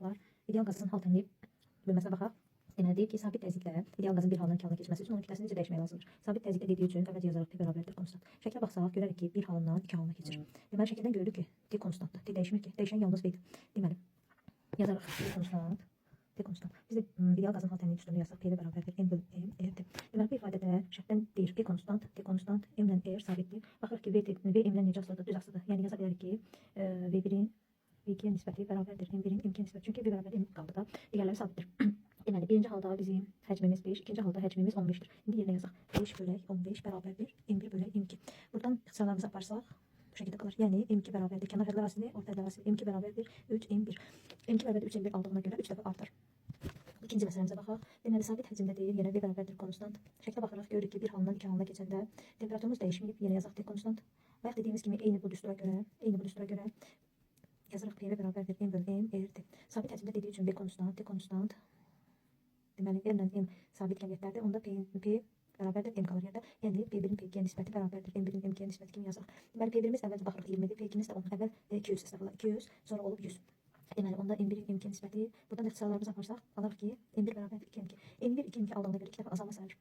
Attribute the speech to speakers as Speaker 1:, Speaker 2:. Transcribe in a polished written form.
Speaker 1: Uşaqlar, ideal qazın hal tənliyi bölməsinə baxaq. Deməli, deyir ki, sabit təzyiqlə ideal qazın bir halından iki halına keçməsi üçün onun kütləsini necə dəyişmək lazımdır? Sabit təzyiqdə dediyi üçün əvvəlcə yazarıq P bərabərdir konstant. Şəklə baxsaq görərik ki, bir halından iki halına keçir. Deməli, şəkildən görürük ki, T konstantdır. T dəyişmir ki, dəyişən yalnız V-dir. Deməli, yazarıq P konstant. T konstant. Biz də ideal qazın hal tənliyi düsturunu yazsaq P bərabərdir M bölü M R T. Deməli, bu ifadədə şərtdən deyir P konstant, T konstant, M ilə R sabitdir. Baxırıq ki, V M-lə necə asılıdır? Düz asılıdır. Yəni yaza bilərik ki, V1-in V2-yə nisbəti bərabərdir M1-in M2-yə nisbəti. Çünki V bərabər M qaldı da. Digərləri sabitdir. Deməli, birinci halda bizim həcmimiz 5, ikinci halda həcmimiz 15-dir. İndi yerinə yazaq. 5 bölək 15 bərabərdir M1 bölək M2. Buradan ixtisarlarımızı aparsaq bu şəkildə qalır. Yəni M2 bərabərdir. Kənar hədlər hasili, orta hədlər hasili. M2 bərabərdir 3 M1. M2 bərabərdir 3 M1 aldığına görə 3 dəfə artar. İkinci məsələmizə baxaq. Deməli, sabit həcmdə deyir, yenə V bərabərdir konstant. Şəklə baxırıq, görürük ki, bir halından iki halına keçəndə temperaturumuz dəyişməyib, yenə yazaq T konstant. Bayaq dediyimiz kimi eyni bu düstura görə yazırıq PV bərabərdir M bölü M R T. Sabit həcmdə dediyi üçün V konstant, T konstant. Deməli, R ilə M sabit kəmiyyətlərdir. Onda P bərabərdir M qalır yerdə. Yəni P1-in P2-yə nisbəti bərabərdir M1-in M2-yə nisbəti kimi yazırıq. Deməli, P1-imiz əvvəlcə baxırıq 20-dir, P2-miz də 10. Əvvəl 200, əstəğfurullah, 200, sonra olub 100. Deməli, onda M1-in M2-yə nisbəti, buradan ixtisarlarımızı aparsaq, alırıq ki, M1 bərabərdir 2 M2. M1 2 M2 aldığına görə 2 dəfə azalma sayılır.